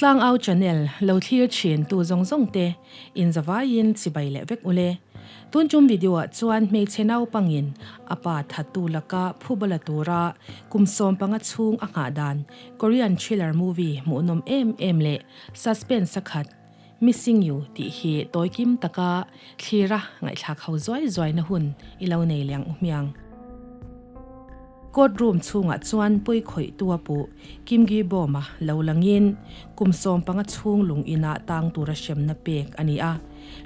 Tlangau channel lo thlir thin tu zawng zawng te in zavaiin chibai leh vek ule. Tun tum video ah chuan hmeichhe naupangin a pa thattu laka phubala tura kum 15 chhung a nghah dan Korean thriller movie hmuhnawm em em leh suspense a khat Missing You tih hi tawi kim taka thlira ngaihthlak ho zuai zuaina hun i lo nei liang u hmiang. Court room chhungah chuan pawi khawih tu a puh Kim Gi Bawm-a lo langin kum 15 chhung lung inah tang tura hremna pek a ni a.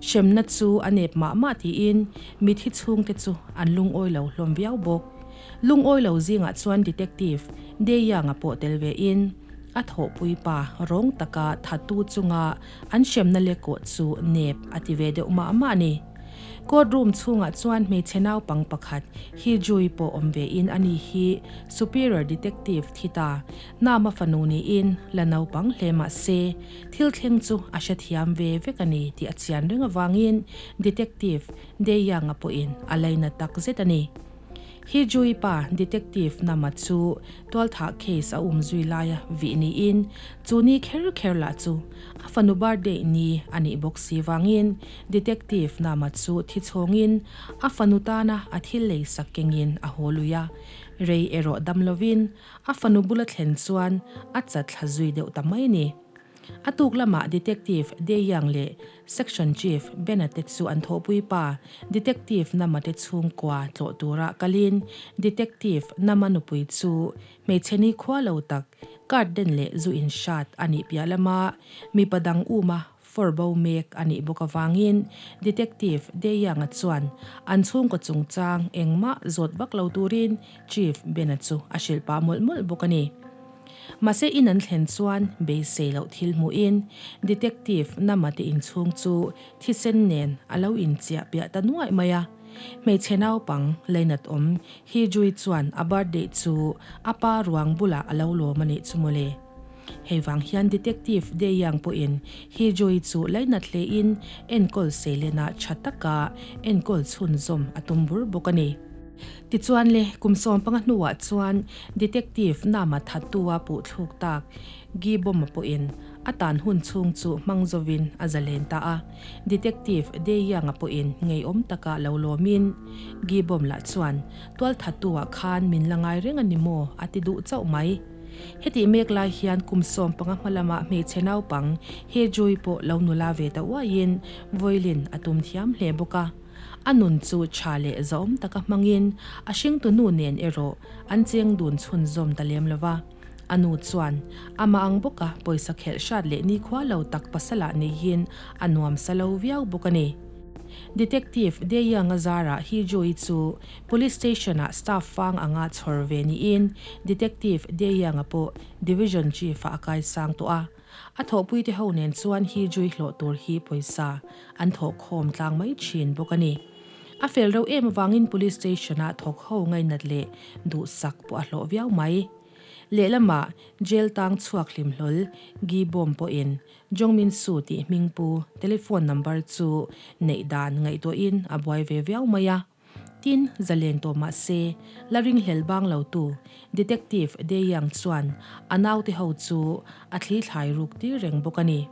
Hremna chu a nep mah mah tiin mithi chhungte chu an lungawi lo hlawm viau bawk. Lungawi lo zingah chuan Detective Dae Young-a pawh tel vein a thawhpui pa rawng taka thattu chunga an hremna lekawh chu nep a ti ve deuh mah mah a ni. Court room chhungah chuan hmeichhe naupang pakhat hi Jui pawh awm vein ani hi Superior Detective thi ta Nama fanu niin la naupang hle mah se thil thleng chu a hrethiam ve vek a ni tih a chian reng avangin Detective Dae Young-a pawhin a laina tak zet a ni. Hi Jui pa Detective Nama chu tualthah case a um zui laia vih niin chu ni kher kher lah chu a fanu birthday ni a nih bawk si vangin Detective Nama chu thi chhawngin a fanu tana a thil lei sak kengin a haw lui a, rei erawh dam lovin a fanu bula thlen chuan a chat thla zui deuh ta mai a ni. A tuk lamah Detective Dae Young leh Section Chief Ben-a te chu an thawhpui pa Detective Nama te chhungkua tlawh tura kalin Detective Nama nupui chu hmeichhe ni khua lo tak card den leh zu in hrat a nih piah lama mipa dang uma for bo mek a nih bawk avangin Detective Dae Young-a chuan an chhungkaw chungchang engmah zawt vak lo turin Chief Ben-a chu a hrilh pah mawlh mawlh bawk a ni. Mahse in an thlen chuan beisei loh thil hmuhin Detective Nama te inchhung chu thisen nen a lo inchiah piah ta nuaih mai a. Hmeichhe naupang lainat awm Hee Jui chuan a birthday chu a pa ruang bulah a lo lawm a nih chu mawle. Hei vang hian Detective Dae Young pawhin Hee Jui chu lainat hlein enkawl seilenah tha taka enkawl chhunzawm a tum bur bawk a ni. Tichuan le, kum 15 hnuah chuan Detective Nama Thattu-a puh thluk tak Gi Bawm-a pawhin a tan hun chhung chu hmang zovin a zalen ta a. Detective Dae Young-a pawhin ngeiawm taka lo lawmin Gi Bawm lah chuan tual thattu-ah khan min la ngai reng a ni maw a ti duh chauh mai. Hetih mek lai hian kum 15 hma lama hmeichhe naupang He Jui pawh lo nula ve ta uaiin Vawiilin a tum thiam hle bawk a. A nun chu tha leh zahawm taka hmangin a hringtu nu nen erawh an cheng dun chhunzawm ta lem lo va. A nu chuan amah ang bawka pawisa khelh hrat leh nikhua lo tak pasalah neihin a nuamsa lo viau bawk a ni. Detective Dae Young-a zarah Hee Joo-i chu Police Station-ah staff fang anga chhawr ve niin Detective Dae Young-a pawh Division Chief-ah a kaisang tawh a. A thawhpuite ho nen chuan hi jui hlawh tur hi pawisa an thawh khawm tlang mai thin bawk a ni. A fel reuh em avangin Police Station-ah thawk ho ngainat leh duhsak pawh a hlawh viau mai. Lehlamah Jail tang chhuak hlim hlawl Gi Bawm pawhin Jong Min Soo tih hming pu telephone number chu neih dan ngaihtuahin a buai ve viau mai a. Tin, zalen tawh mah se, la ringhlel bang lo tu Detective Dae Young chuan a naute ho chu a thli thlai ruk tir reng bawk a ni.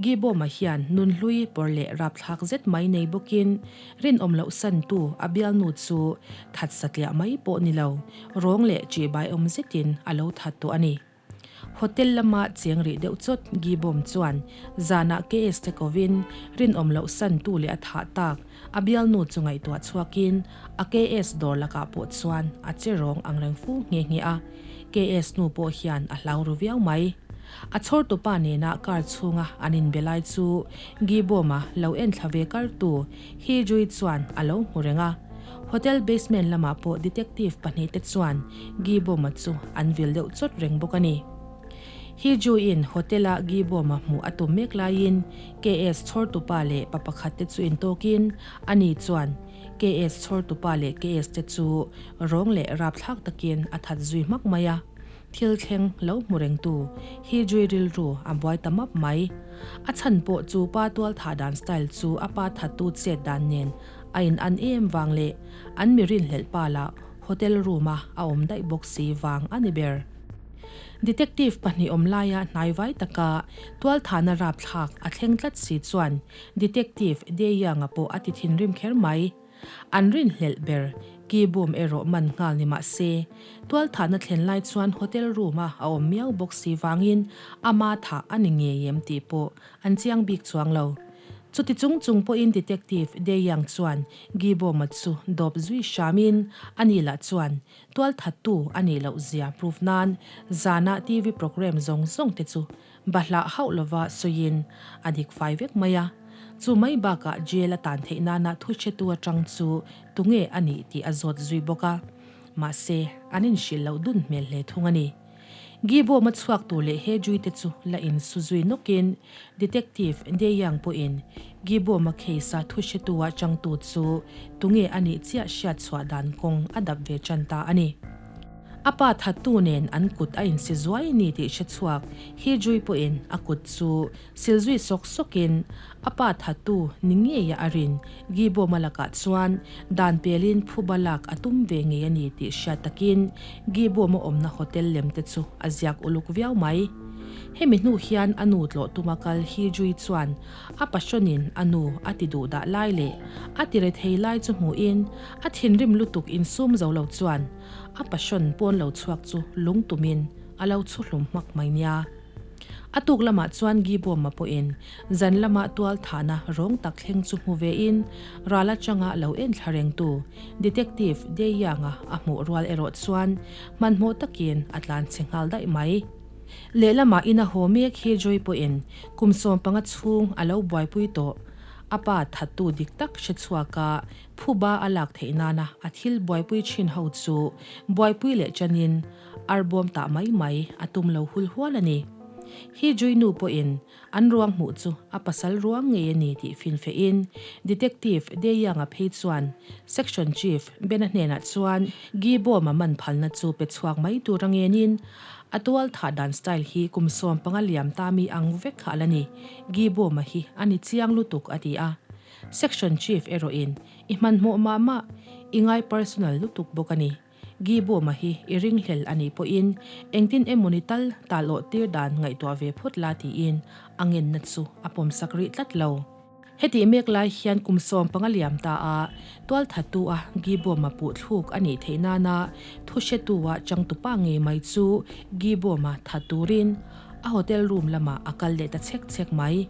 Gi Bawm-a hian nunhlui pawr leh rapthlak zet mai nei bawkin rinawm loh santu a bialnu chu that satliah mai pawh ni lo, rawng leh ṭihbaiawm zetin a lo that tawh a ni. Hotel lama cheng rih deuh chawt Gi Bawm chuan zanah KS te kovin rinawm loh san tu leh a thah tak a bialnu chu ngaihtuah chhuakin a KS dawr lakah pawh chuan a che rawng ang reng fu nghe nghe a. KS nu pawh hian a hlau ru viau mai. A chhawrtupa nena car chhunga an inbe lai chu Gi Bawm-a lo enthla ve kartu Hee Jui chuan a lo hmu reng a. Hotel basement lamah pawh detective pahnihte chuan Gi Bawm-a chu an vil deuh chawt reng bawk a ni. Hee Ju-in hotel-a Gi Bawm-a hmuh a tum mek laiin KS chhawrtupa leh pa pakhat te chu intawkin ani chuan KS chhawrtupa leh KS te chu rawng leh rapthlak takin a that zui hmak mai a. Thil thleng lo hmu rengtu Hee Jui rilru a buai ta map mai. A chhan pawh chu pa tual thah dan style chu a pa thattu chet dan nen a in an em vang leh an mi rinhlelh pa lah hotel room a a awm daih bawk si vang a ni ber. Detective pahnih awm laia hnaivai taka tualthahna rapthlak a thleng tlat si chuan Detective Dae-young-a pawh a ti thinrim kher mai. An rinhlelh ber Ki-bum erawh man nghal ni mah se, tualthahna thlen lai chuan hotel room-a a awm miau bawk si vangin ama thah a ni ngei em tih pawh an chiang bik chuang lo. Chuti chung chung pawhin Detective Dae-young chuan Gi-bum-a chu dawp zui hramin a ni lah chuan tualthattu a nih loh zia proof nan zana TV programme zawng zawng te chu Bahlah hauh lova sawiin a dik fai vek mai a, chu mai bakah jail a tan theih nana thu hretu atang chu tunge a nih tih a zawt zui bawk a, mahse an inhrilh loh dun hmel hle thung a ni. Gibawm a chhuak tur leh he Jui te chu la insu zui nawkin Detective Dae-Young pawhin Gibawm a case a thu hretu a changtu chu tunge a nih chiah hriat chhuah dan kawng a dap ve tan ta a ni. A pa thattu nen an kut a insi zuai ni tih hre chhuak hi Jui pawhin a kut chu sil zui sawk sawkin a pa thattu ni ngeia a rin Gibawma lakah chuan dan pelin phuba lak a tum ve ngei a ni tih hriat takin Gibawma awmna hotel lem te chu a ziak uluk viau mai. Hemi hnu hian a nu tlawh tuma kal hi Jui chuan a passionin a nu a ti duh dah lai leh a ti rethei lai chu hmuhin a thinrim lutuk insum zo lo chuan A passion pawn lo chhuak chu lung tumin a lo chhu hlum hmak mai nia. A tuk lamah chuan Gibawma pawhin zan lama tual thahna rawng tak thleng chu hmu vein ral atanga lo en thla rengtu Detective Dae-Young-a a hmuh rual erawh chuan hmanhmawh takin a tlan chhe nghal daih mai. Lehlamah ina haw mek hi Joy pawhin kum 15 chhung a lo buaipui tawh. A pa thattu dik tak hre chhuaka Phuba a lak theih nana a thil buaipui thin ho chu buaipui leh chanin arbawm tah mai mai a tum lo hul hual a ni. Hi Jui nu pawhin an ruang hmuh chu a pasal ruang ngei a ni tih finfehin Detective Dae-Young-a phei chuan Section Chief Ben-a hnenah chuan Gi-bawm-a man phalna chu pe chhuak mai tur a ngenin a tual thah dan style hi kum 15 liam ta mi ang vek kha a la ni, Gi-bawm-a hi a ni chiang lutuk a ti a. Section Chief erawhin, I hmanhmawh mah mah, i ngai personal lutuk bawk a ni. Gibawma hi i ringhlel a nih pawhin engtin emawni tal tal awh tir dan ngaihtuah ve phawt la tiin a ngenna chu a pawmsak rih tlat lo. Hetih mek lai hian kum 15 liam ta a, tualthattu a Gibawma puh thluk a nih theih nana thu hretu-a changtupa ngei mai chu Gibawma that turin a hotel room lamah a kal leh ta chhek chhek mai.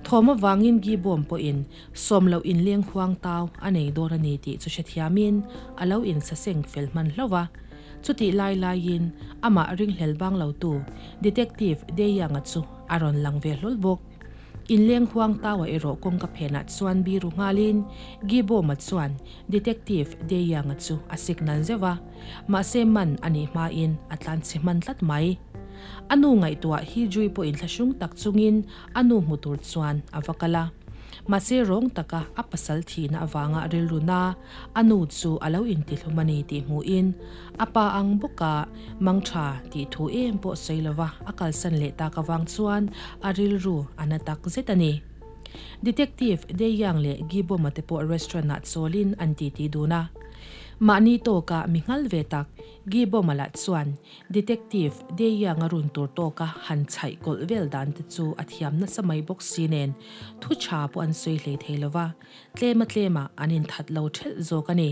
Thawm avangin Gibawm pawhin sawm loh inleng huang tau a nei dawn a ni tih chu hrethiamin a lo insaseng fel hman hlauh a. Chutih lai laiin amah ringhlel bang lotu Detective Dae-Young-a chu a rawn lang ve hlawl bawk. Inleng huang tau-a erawh kawngka phenah chuan biru nghalin Gibawm-a chuan Detective Dae-Young-a chu a signal zeuh a, mahse man a nih hmain a tlanchhe hman tlat mai. A nu ngaihtuah hi Jui pawh inthlahrung tak chungin a nu hmu tur chuan a va kal a. Mahse rawng taka a pasal thihna avanga rilru na a nu chu a lo intihlum a ni tih hmuhin a pa ang bawka mangtha tih thu em pawh sawi lova a kalsan leh tak avang chuan a rilru a na tak zet a ni. Detective Dae-Young leh Gi-bom-a te pawh restaurant-ah chawlin an titi dun a. Mahni tawkah mi nghal ve tak Gi-bom-a lah chuan Detective Dae-Young-a run tur tawka han chhaih kawlh vel dan te chu a thiam nasa mai bawk si nen thu tha pawh an sawi hlei thei lo va, tlema tlemah an inthat lo thelh zawk a ni.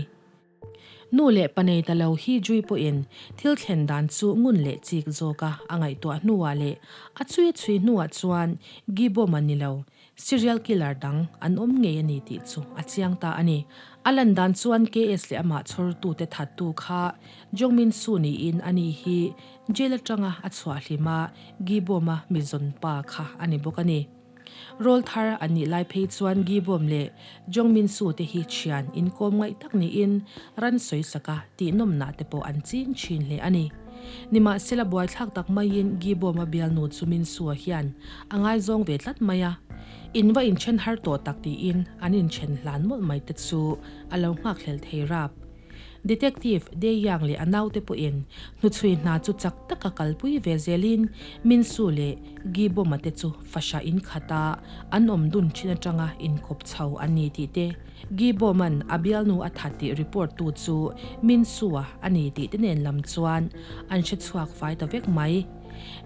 Nu leh pa nei ta lo hi Jui pawhin thil thlen dan chu ngun leh chik zawka a ngaihtuah hnuah leh a chhui chhui hnuah chuan Gibawm-a ni lo Serial killer dang an awm ngei a ni tih chu a chiang ta a ni. A lan dan chuan KS leh amah chhawrtute thattu kha Jongmin Su niin a ni hi jail atanga a chhuah hlim a Gibawm-a mi zawn pa kha a ni bawk a ni. Rawl thar an nih lai phei chuan Gibawm leh Jongmin Su te hi thian inkawm ngaih tak niin ran sawisaka tihnawmnah te pawh an ching thin hle a ni. Nimahsela buaithlak tak maiin Gibawma bialnu chu Minsua hian a ngaizawng ve tlat mai a, in va inthen har tawh tak tiin an inthen hlan mawlh mai te chu a lo nghakhlel thei rap. Detective Dae-Young leh a naute pawhin hnuchhui hna chu chak taka kalpui ve zelin Minsu leh Gibawma te chu fahrah inkhata an awm dun thin atanga inkawp chho an ni tih te Gibawman a bialnu a that tih report tu chu Min Sua a ni tih te nen lam chuan an hre chhuak fai ta vek mai.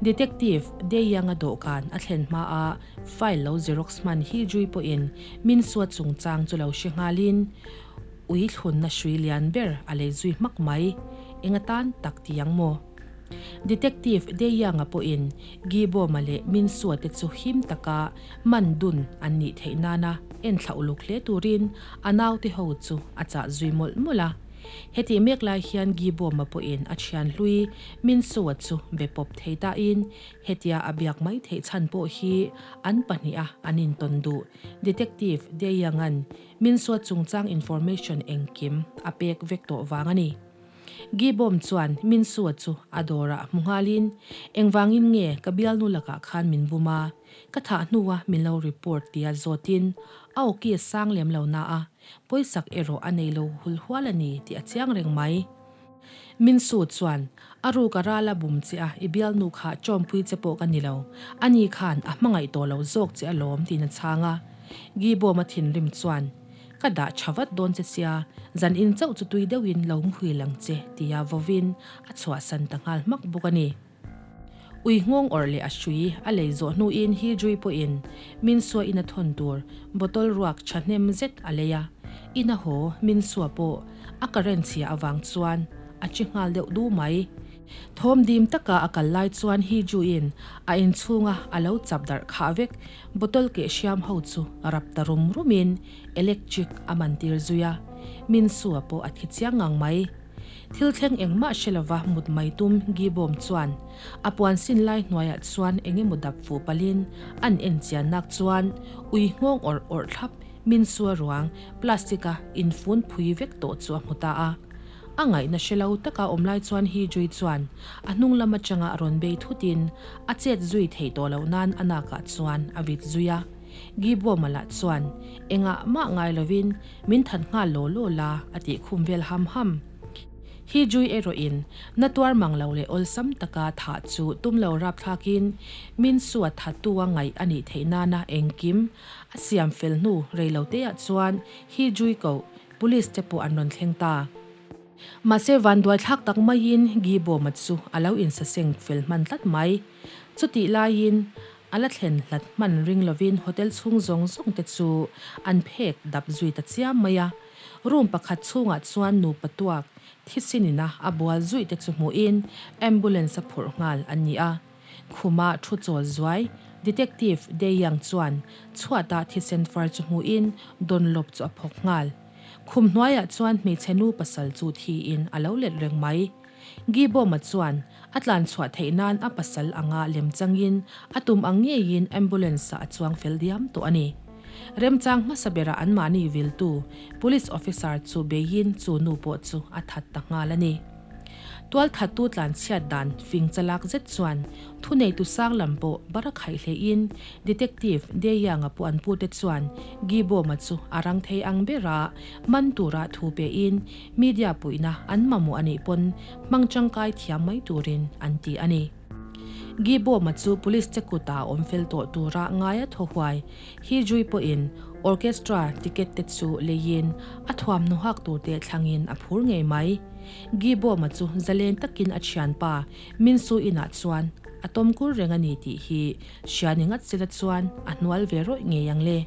Detective Dae-young-a dawhkan a thlen hma a file lo xerox hman hi Jui pawhin min suat chungchang chu lo hre nghalin ui thlunna hrui lian ber a lei zui hmak mai. Eng atan tak ti ang maw? Detective Dae-young-a pawhin Gi-bawma leh Min Sua te chu him taka man dun an nih theih nana enthla uluk hle turin a naute ho chu a chah zui mawlh mawlh a. Hetih mek lai hian Gi-bawma pawhin a thian hlui Min Sua chu be pawp thei tain hetia a biak mai theih chhan pawh hi an pahniha an intawn duh. Detective Dae-young-a'n Min Sua chungchang information engkim a pek vek tawh vang a ni. Gibawm chuan Minsua chu a dawrah hmu nghalin, Engvangin nge ka bialnu lakah khan min bum a, ka thah hnua min lo report tia zawtin a awki a sang lem lo na a, pawisak erawh a nei lo hul hual a ni tih a chiang reng mai. Minsu chuan, A ruk a ral a bum che a, i bialnu kha chawmpui che pawh ka ni lo, ani khan a hmangaih tawh lo zawk che alawm tiin a chhang a. Gibawm a thinrim chuan, Ka dah tha vat dawn che sia, zan in chauh chu tui deuhin lo muhil ang che, tia vawin a chhuahsan ta nghal hmak bawk a ni. Ui nghawng awrh leh a hrui a lei zawh hnuin Hijui pawhin min sua in a thawn tur bottle ruak thahnem zet a lei a, in a haw min sua pawh a current chhia avang chuan a chi nghal deuh du mai. Thawm dim taka a kal lai chuan Hee-ju-in a inchhunga a lo chap darh khah vek bottle keh hriam ho chu rap ta rum rumin electric a man tir zui a, Min-soo-a pawh a thi chiang ngang mai. Thil thleng engmah hre lova mut mai tum Gi-bawm chuan a puan sin lai hnuaiah chuan eng emaw dap fuh palhin an en chian nak chuan ui nghawng awrh awrh thlap Min-soo-a ruang plastic-a infun phui vek tawh chu a hmu ta a. A ngaihna hre lo taka awm lai chuan Hee Jui chuan a hnung lam atanga rawn bei thutin a chet zui theih tawh loh nan a nakah chuan a vit zui a. Gi Bawma lah chuan engah mah ngai lovin min that nghal law law la a tih khum vel ham ham. Hee Jui erawhin na tuar mang lo leh awlsam taka thah chu tum lo rapthlakin Min Su a thattu a ngaih a nih theih nana engkim a siam fel hnu rei lo teah chuan Hee Jui koh Police te pawh an rawn thleng ta. Mahse vanduai thlak tak maiin Gi Bawma chu a lo insaseng fel hman tlat mai. Chutih laiin a la thlen hlat hman ring lovin hotel chhung zawng zawng te chu an phek dap zui ta chiam mai a. Room pakhat chhungah chuan nupa tuak thisin ina a bual zuih te chu hmuhin ambulance a phurh nghal an ni a. Khuma thu chawl zuai, Detective Dae-young chuan chhuatah thisen far chu hmuhin Dunlop chu a phawk nghal. Khum hnuaiah chuan hmeichhe nu pasal chu thiin a lo let reng mai. Gi-bawma chuan a tlan chhuah theih nan a pasal anga lem changin a tum ang ngeiin ambulance-ah a chuang fel diam tawh a ni. Remchang hmasa berah anmahni viltu Police officer chu beiin chu nu pawh chu a that ta nghal a ni. Tualthattu tlanchhiat dan fing chalak zet chuan thuneitu sang lam pawh bara khaih hlein Detective Dae-young-a pawh an pute chuan Gi-bawma chu a rang thei ang bera man tura thu pein media puihna an mamawh a nih pawn hmang tangkai thiam mai turin an ti a ni. Gi-bawma chu police te kutah a awm fel tawh tura ngaia thaw huai Hee-jui pawhin orchestra ticket te chu leiin a thuamhnaw hak turte thlangin a phur ngei mai. Gi-bawma chu zalen takin a thianpa Min-su inah chuan a tawm kur reng a ni tih hi hria ni ngat sela chuan a hnual ve rawih ngei ang le.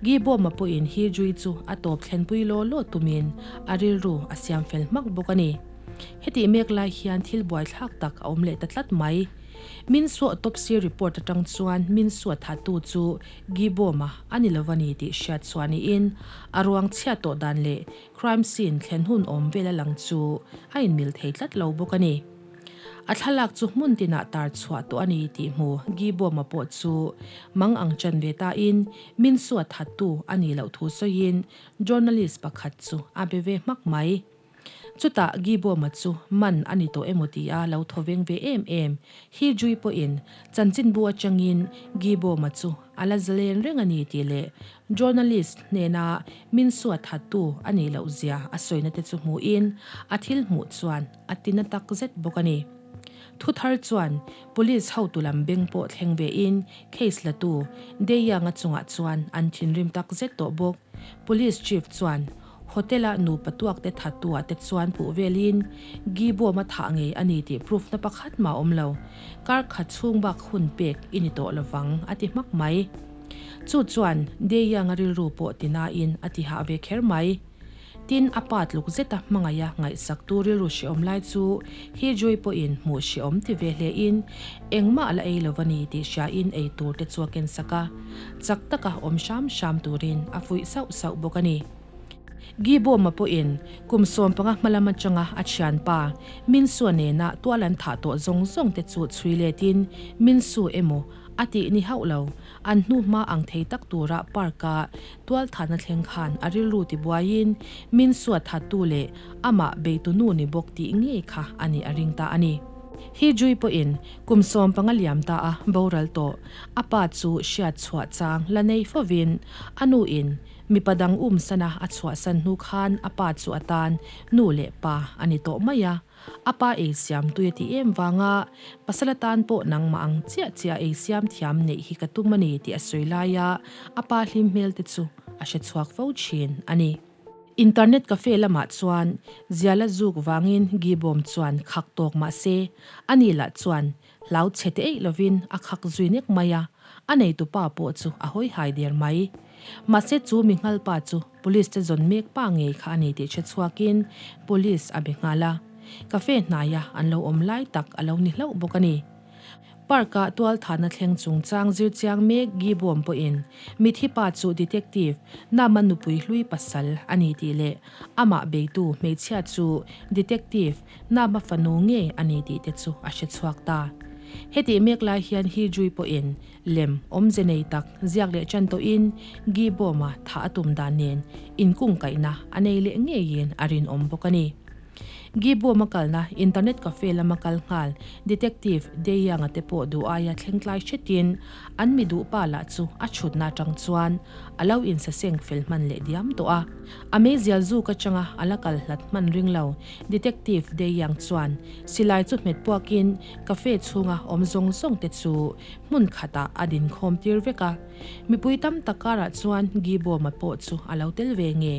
Gi-bawma pawhin Hee-jui chu a tawp thlenpui law law tumin a rilru a siam fel hmak bawk a ni. Hetih mek lai hian thil buaithlak tak a awm leh ta tlat mai. Min suah autopsy report atang chuan min suah thattu chu Gibawma a ni lo a ni tih hriat chhuah niin a ruang chhiat tawh dan leh crime scene thlen hun awm vel a lang chu a inmil thei tlat lo bawk a ni. A thlalak chu hmun tinah tar chhuah tawh a ni tih hmu Gibawma pawh chu mang ang chan ve tain min suah thattu a nih loh thu sawiin journalist pakhat chu a be ve hmak mai. Chutah Gibawma chu man a ni tawh emaw tia lo thaw veng ve em em. Hi Jui pawhin chanchinbu atangin Gibawma chu a la zalen reng a ni tih leh journalist hnena min suat thattu a nih loh zia a sawina te chu hmuhin a thil hmuh chuan a ti na tak zet bawk a ni. Thuthar chuan police hotu lam beng pawh thleng vein case latu Dae-young-a chungah chuan an thinrim tak zet tawh bawk. Police chief chuan. Hotel-a nupa tuakte thattu-ah te chuan puh velin Gibawm a thah ngei a ni tih proof na pakhat mah a awm lo. Kar khat chhung bak hun pek i ni tawh lovang a ti hmak mai. Chu chuan Dae-Young-a rilru pawh ti nain a ti hah ve kher mai. Tin, a pa tluk zeta hmangaih a ngaihsaktu rilru hrehawm lai chu Hee-Jui pawhin hmuh hrehawm ti ve hlein engmah a la ei lo va ni tih hriain ei tur te chu a kensak a, chak taka awm hram hram turin a fuih sauh sauh bawk a ni. Gibawma pawhin kum 15 hmalam atanga a thianpa Minsu-a nena tual an thah tawh zawng zawng te chu chhui letin Minsu emaw a tih ni hauh lo, an hnuhma ang thei tak tura park-a tualthahna thleng khan a rilru tibuaiin Minsu-a thattu leh amah beitunu ni bawk tih ngei kha a nih a ring ta a ni. Hijui pawhin kum 15 liam ta a boral tawh, a pa chu hriat chhuah chang la nei fovin a nuin Mipa dang umsana a chhuahsan hnu khan a pa chu a tan nu leh pa a ni tawh mai a. A pa ei siam tui a tih em vanga pasal atan pawh nangmah ang chiah chiah ei siam thiam neih hi ka tum a ni tih a sawi laia a pa hlim hmel te chu a hre chhuak fo thin a ni. Internet cafe lamah chuan ziala zuk vangin Gibawm chuan khak tawk mah se ani lah chuan Hlau chhe te eih lovin a khak zui nek mai a, a neitupa pawh chu a hawi hai der mai. Mahse chu mi nghalpa chu Police te zawn mek pa ngei kha a ni tih hre chhuakin Police a be nghal a. Cafe hnaia an lo awm lai tak a lo ni hlauh bawk a ni. Park-ah tualthahna thleng chungchang zir chiang mek Gibawm pawhin mithi pa chu Detective Nama nupui hlui pasal a ni tih leh amah beitu hmeichhia chu Detective Nama fanu ngei a ni tih te chu a hre chhuak ta. Hetih mek lai hian Hijui pawhin lem awmze nei tak ziak leh ṭan tawhin Gibawma thah a tum dan nen inkungkaihna a nei leh ngeiin a rinawm bawk a ni. Gibawma kalna internet cafe lama kal nghal Detective Dae-Young-a te pawh duh aia thleng tlai hretin an mi duh pa lah chu a chhutna atang chuan a lo insaseng fel hman leh diam tawh a. A meizial zuk atanga a la kal hlat hman ring lo, Detective Dae-Young chuan silai chu hmet puakin cafe chhunga awm zawng zawng te chu hmun khatah a dinkhawm tir vek a. Mipui tam tak karah chuan Gibawma pawh chu a lo tel ve nge.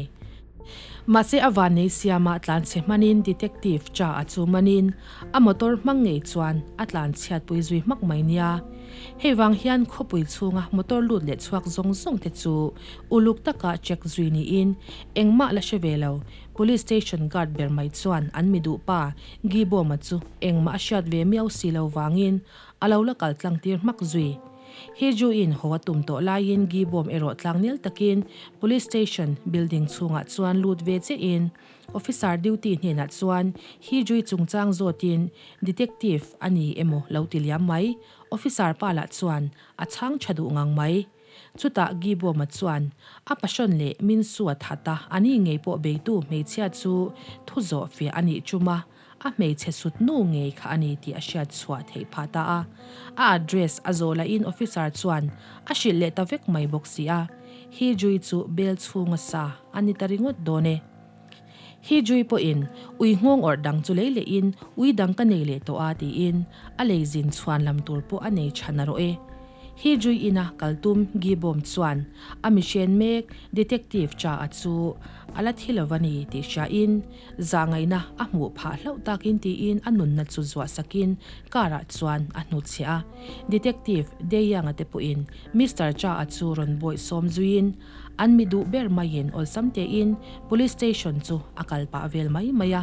Mahse a vannei siamah tlanchhe hmanin Detective Cha a chu manin a motor hmang ngei chuan a tlanchhiatpui zui hmak mai nia. Hei vang hian khawpui chhunga motor lut leh chhuak zawng zawng te chu uluk taka check zui niin engmah la hre ve lo. Police station guard ber mai chuan an mi duh pa Gibawma chu engmah a hriat ve miau si lo vangin a lo la kal tlang tir hmak zui. He Ju in haw a tum tawh laiin Gibawm erawh tlangnel takin Police station building chhungah chuan lut ve chiahin Officer duty hnenah chuan He Jui chungchang zawtin Detective a ni emaw lo ti liam mai. Officer pa lah chuan a chhang tha duh ngang mai. Chutah Gibawma chuan a passion leh min su a that a, a ni ngei pawh beitu hmeichhia chu thu zawh fiah a nih chuma a hmeichhe sut nu ngei kha a ni tih a hriat chhuah theih phah ta a. A address a zawh lahin officer chuan a hrilh leh ta vek mai bawk si a. Hi Jui chu bel chhunga sa a ni ta ringawt dawn e. Hi Jui pawhin ui nghawng awrh dang chu lei lehin ui dang ka nei leh tawh a tiin a lei zin chhuan lam tur pawh a nei tha narawh e. Hi Jui ina kal tum Gibawm chuan a mihren mek Detective Cha a chu a la thi lo a ni tih hriain Zahngaihna a hmuh phah hlauh takin tiin a nunna chu zuah sakin car ah chuan a hnutchhiah a. Detective Dae-Young-a te pawhin Mister Cha-a chu rawn bawih sawm zuiin an mi duh ber maiin awlsam tein Police Station chu a kal pah vel mai mai a.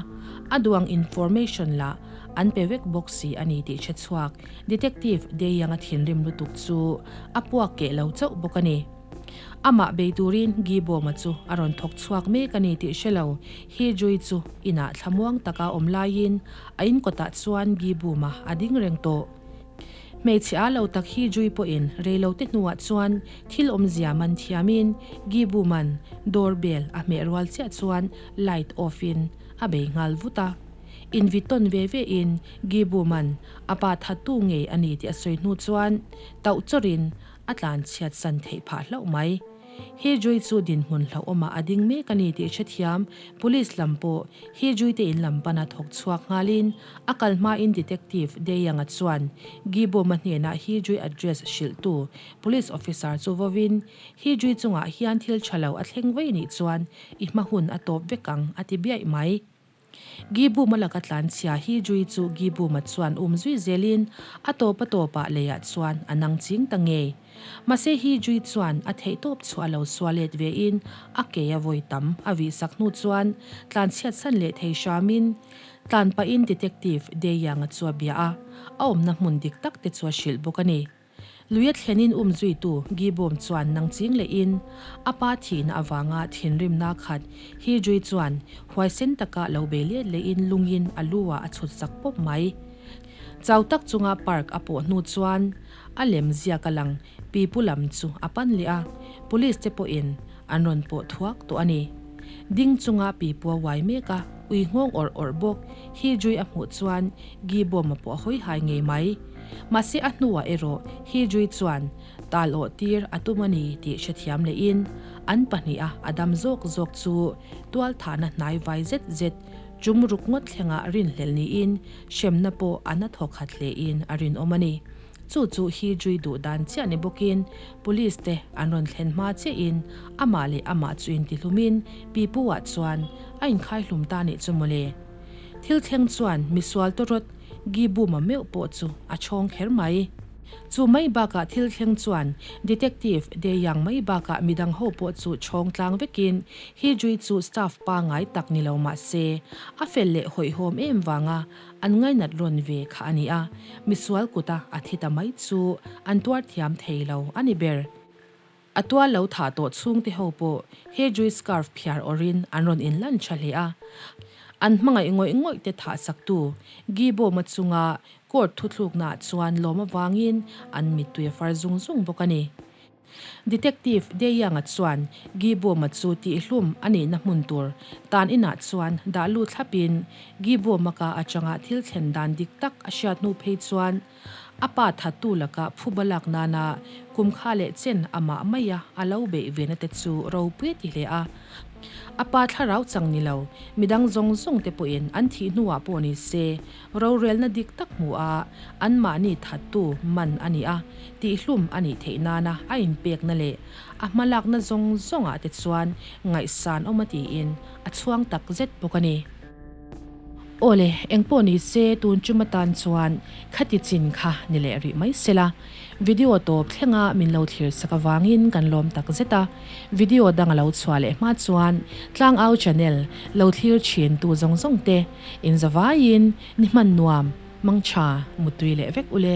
A duang information lah an pe vek bawk si a ni tih hre chhuak Detective Dae-Young-a thinrim lutuk chu a puak keh lo chauh bawk a ni. Amah bei turin Gibawma chu a rawn thawk chhuak mek a ni tih hre lo He Jui chu inah thlamuang taka awm laiin a in kawtah chuan Gibuma a ding reng tawh. Hmeichhe a lo tak He Jui pawhin reilote hnuah chuan thil awmzia man thiamin Gibuma'n door bell a hmeh rual chiah chuan light off in a bei nghal vut a. Invit tawn ve ve in Gibuma'n a pa thattu ngei a ni tih a sawi hnu chuan tauh chawrhin a tlan chhiat san theih phah hlauh mai. He Jui chu dinhmun hlauhawmah a ding mek a ni tih hrethiam Police lam pawh He Jui te in lam pana thawk chhuak nghalin a kal hmain Detective Deyang-a chuan Gibom-a hnenah He Jui address hrilhtu Police officer chu vawin He Jui chungah hian thil tha lo a thleng vei nih chuan i hma hun a tawp vek ang a ti biaih mai. Gibum-a laka tlanchhia He Jui chu Gibum-a chuan um zui zelin a tawp a tawpah leiah chuan a nang ching ta ngei. Mahse He Jui chuan a theihtawp chu a lo sual let vein a ke a vawi tam a vihsak hnu chuan tlanchhiat san leh thei hramin tlan pahin Detective Deyang-a chu a bia a, a awmna hmun dik tak te chu a hrilh bawk a ni. Luia thlenin um zuitu Gibom chuan nang ching lehin a pa thihna avanga thinrimna khat He Jui chuan huaisen taka lo bei let lehin lungin a lu ah a chhut sak pawp mai. Chau tak chunga park a pawh hnu chuan a lem ziak a lang pipu lam chu a pan leh a, police te pawhin an rawn pawh thuak tawh a ni. Ding chunga pipu a uai mek a, ui nghawng awrh awrh bawk He Jui a hmuh chuan Gibom a pawh a hawi hai ngei mai. Mahse a hnuah erawh He Jui chuan tal awh tir a tum a ni tih hrethiam lehin an pahniha a dam zawk zawk chu tual thahna hnai vai zet zet chum ruk ngawt thlengah rinhlelh niin hremna pawh a na thawk khat hlein a rinawm a ni. Chu chu He Jui duh dan chiah ni bawkin Police te an rawn thlen hma chiahin amah leh amah chu intihlumin pipu ah chuan a inkhai hlum ta nih chu mawle. Thil thleng chuan misual tawrawt Gibuma meuh pawh chu a chhawng kher mai. Chu mai bakah thil thleng chuan Detective Deyang mai bakah midang ho pawh chu chhawng tlang vekin He Jui chu staff pangai tak ni lo mah se a fel leh hawihhawm em vanga an ngainat rawn ve kha a ni a, misual kuta a thi ta mai chu an tuar thiam thei lo a ni ber. A tual lo thah tawh chhungte ho pawh he Jui scarf phiar awrhin an rawn inlan tha hle a. An hmangaih ngawih ngawih te thah saktu Gibawma chunga court thuthluknaah chuan lawm avangin an mittui a far zung zung bawk a ni. Detective Deyang-a chuan Gibawma chu tihhlum a nihna hmun tur tan inah chuan dah lut thlapin Gibawma ka atanga thil thlen dan dik tak a hriat hnu phei chuan A pa thattu laka phuba lak nana kum kha leh chen amah maia a lo beih ve na te chu ropui a ti hle a. A pa thlarau chang ni lo, midang zawng zawng te pawhin an thih hnuah pawh ni se, rorelna dik tak hmu a, anmahni thattu man a ni a, tihhlum a nih theih nana a inpekna leh a hmalakna zawng zawngah te chuan ngaihsan awm a tiin a chhuang tak zet bawk a ni. Awle, engpawh ni se tun chum atan chuan khati chin kha ni leh rih mai sela. Video tawp thlenga min lo thlir sak avangin kan lawm tak zet a. Video dang a lo chhuah leh hma chuan Tlangau channel lo thlir thin tu zawng zawng te in zavaiin ni hman nuam, mangtha, muttui leh vek ule.